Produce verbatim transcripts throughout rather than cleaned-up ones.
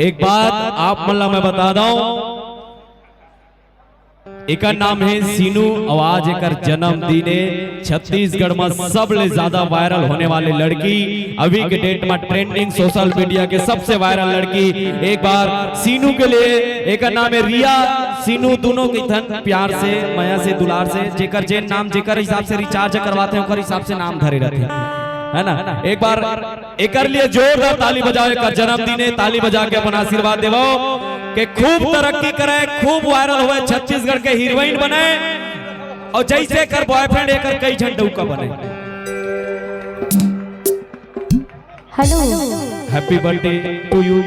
एक बात आप मन ला मैं बता दंव, एकर नाम हे सीनू, अउ आज एकर जन्मदिन हे। छत्तीसगढ़ म सबले ज्यादा viral होने वाले लड़की, अभी के date म trending social media के सबसे viral लड़की। एक बार सीनू के लिए, एकर नाम हे रिया, सीनू दूनों के थन प्यार से, मया से, दुलार से, जेकर जेन नाम जेकर हिसाब से recharge करवाथे, ओकर हिसाब से नाम धरे रथे, है ना? एक बार एकर लिए जोरदार ताली बजाओ, एकर जन्मदिन हे, ताली बजा के अपन आशीर्वाद देवो के खूब तरक्की करे, खूब viral होए, छत्तीसगढ़ के heroine बने, अउ जइसे एकर boyfriend एकर कई झन डउका बने। Hello। Happy birthday to you।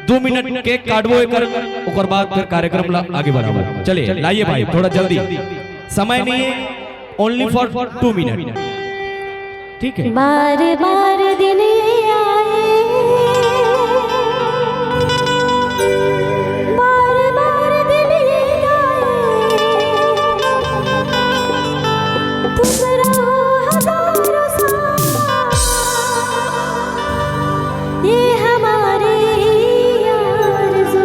दू मिनट cake काटबो एकर, ओकर बाद फिर कार्यक्रम ला आगे बढ़ाबो। चलिए, लाइए भाई, थोड़ा जल्दी, समय नहीं है, only for two minute। ठीक है। बार बार दिन ये आए, बार बार दिन ये आए, तुम रहो हजारों साल, ये हमारी आरज़ू।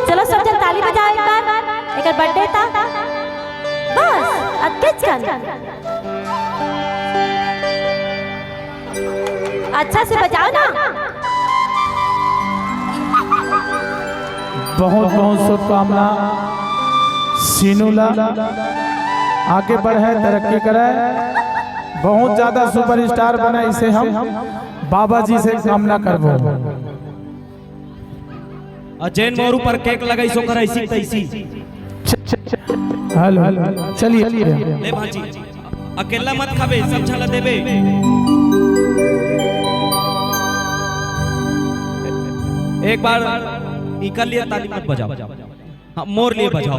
चलो सब जन ताली बजाओ एक बार, एकर birthday था। बस, अतकेच कन। अच्छा से बजाओ ना। बहुत बहुत शुभकामना सीनू ला, आगे बढ़े, तरक्की करे, बहुत ज्यादा superstar बने, इसे हम बाबा जी से कामना करबो। अउ जेन मोर ऊपर cake लगाइस ओकर ऐसी तैसी। Hello, चलिए। ले भांजी, अकेला मत खाबे, सब झन ला देबे। एक बार इकर लिए ताली मत बजाओ, हाँ, मोर लिए बजाओ।